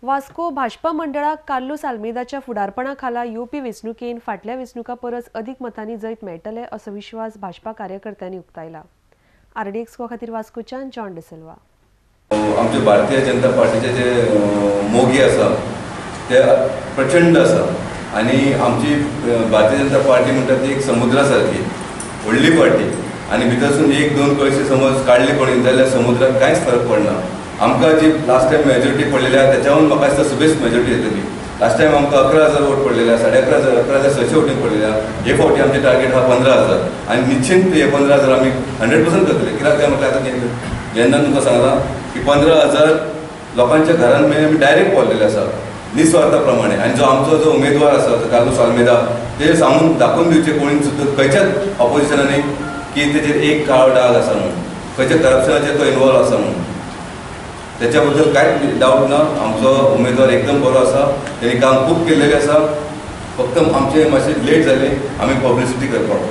वास्को भाजपा मंडळाक कार्लुस आल्मेदाच्या फुडारपणा खाला येवपी वेंचणुकेन फाटल्या वेंचणुकां परस अदीक मतांनी जैत मेळटले असो विश्वास भाजपा कार्यकर्त्यांनी उक्तायला. आरडीएक्स खातीर वास्कोच्यान जॉन डिसिल्वा. आमचे भारतीय जनता पार्टीचे जे मोगी आसा ते प्रचंड आसा आनी आमची भारतीय जनता पार्टी म्हणटा ती एक समुद्रा सारकी व्हडली पार्टी आनी भितरसून एक दोन कळशी समज काडली कोणी जाल्यार समुद्राक कांयच फरक पडना. आमकां जी लास्ट टायम मेजॉरिटी पडलेली आसा त्याच्याहून म्हाका दिसता सुबेज मेजॉरिटी येतली. लास्ट टायम आमकां 11,000 वोट पडलेले आसा, 11,500 11,600 वोटींग पडलेले आसा. हे फावटी आमचे टार्गेट आसा 15,000 आनी निश्चिंत हे 15,000 आमी 100% करतले. कित्याक काय म्हटल्यार आतां जेन्ना तुमकां सांगलां की 15,000 लोकांच्या घरान मेरेन आमी डायरेक्ट पावलेले आसा निस्वार्था प्रमाणे. आनी जो आमचो जो उमेदवार आसा कार्लुस आल्मेदा ते सांगून दाखोवन दिवचे कोणी सुद्दां खंयच्याच ऑपोजिशनांनी की तेजेर एक काळो डाग आसा म्हणून, खंयच्या करप्शनाचेर तो इनवॉल्व आसा म्हणून, त्याच्या बद्दल कांयच डावट ना. आमचो उमेदवार एकदम बरो आसा, तेणी काम खूब केल्लेलें आसा. फक्त आमचे मातशें लेट जालें आमी पब्लिसिटी करपाक,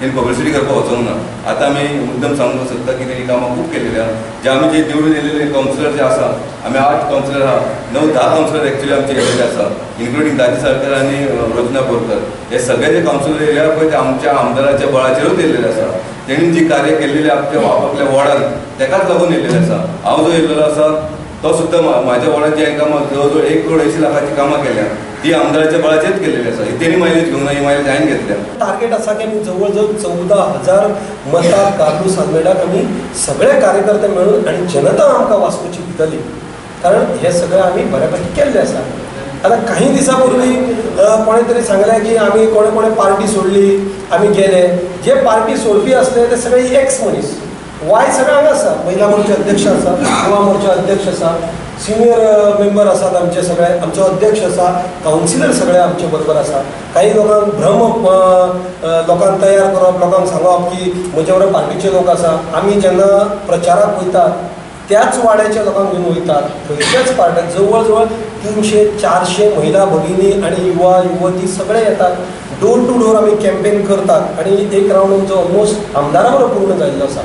तेणी पब्लिसिटी करपाक वचोंक ना. आतां आमी मुद्दम सांगूंक सोदता की तेणी कामां खूब केलेलीं आसा. जे आमी जे निवडून येयलेले कावन्सिलर जे आसा, आमी 8 कावन्सिलर आहा, 9-10 कावन्सिलर एक्चुअली आमचे येयलेले आसा, इन्क्लुडींग दाजी साळकर आनी रोजना बोरकर. हे सगळे जे कावन्सिलर येयले पळय ते आमच्या आमदाराच्या बळाचेरूच येयलेले आसा. तेणी जी कार्य केल्लेली आपल्या आपापल्या वॉर्डान तेकाच लागून येयलेलें आसा. हांव जो येयलेलो आसा तो सुद्दां म्हाज्या वॉर्डान जी हांवें कामां जवळ जवळ 1,80,00,000 कामां केल्या ती आमदाराच्या बळाचेरच केलेली आसा. तेणी मायलेज घेवंक ना, ही मायलेज हांवें घेतल्या. टार्गेट आसा की आमी जवळ जवळ 14,000 मतां कार्लुस आल्मेदाक आमी सगळे कार्यकर्ते मेळून आनी जनता आमकां वास्कोची दितली, कारण हें सगळें आमी बऱ्या पैकी केल्लें आसा. आतां काही दिसां पूर्वी कोणें तरी सांगलें की आमी कोणें कोणें पार्टी सोडली, आमी गेले. जे पार्टी सोडपी आसले ते सगळे एक्स मनीस, वाय सगळे हांगा आसा. महिला मोर्चा अध्यक्ष आसा, युवा मोर्चा अध्यक्ष आसा, सिनियर मेंबर आसात आमचे सगळे, आमचो अध्यक्ष आसा, कावन्सिलर सगळे आमचे बरोबर आसा. काही लोकांक भ्रम लोकांक तयार करप, लोकांक सांगप की म्हजे बरोबर पार्टीचे लोक आसा. आमी जेन्ना प्रचाराक वयतात त्याच वाड्याच्या लोकांक घेवन वयतात, थंयच्याच पार्ट्याक जवळ जवळ 300-400 महिला भगिनी आनी युवा युवती सगळे येतात. डोर टू डोर आमी कॅम्पेन करतात आनी एक रावंड आमचो ऑलमोस्ट आमदारा बरोबर पूर्ण जाल्लो आसा.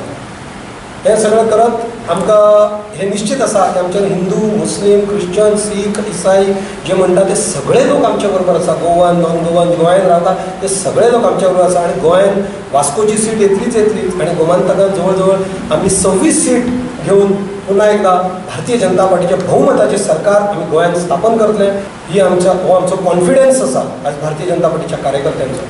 हें सगळें करत आमकां हें निश्चित आसा की आमचे हिंदू, मुस्लीम, क्रिश्चन, सीख, इसाई जे म्हणटा ते सगळे लोक आमच्या बरोबर आसा. गोवन, नॉन गोवन, गोंयान रावता ते सगळे लोक आमच्या बरोबर आसा. आनी गोंयान वास्कोची सीट येतलीच येतलीच आनी गोमंतकान जवळ जवळ आमी 26 सीट घेवन पुन्हा एकदा भारतीय जनता पार्टीच्या बहुमताचें सरकार आमी गोंयान स्थापन करतले. ही आमच्या हो आमचो कॉन्फिडन्स आसा आज भारतीय जनता पार्टीच्या कार्यकर्त्यांचो.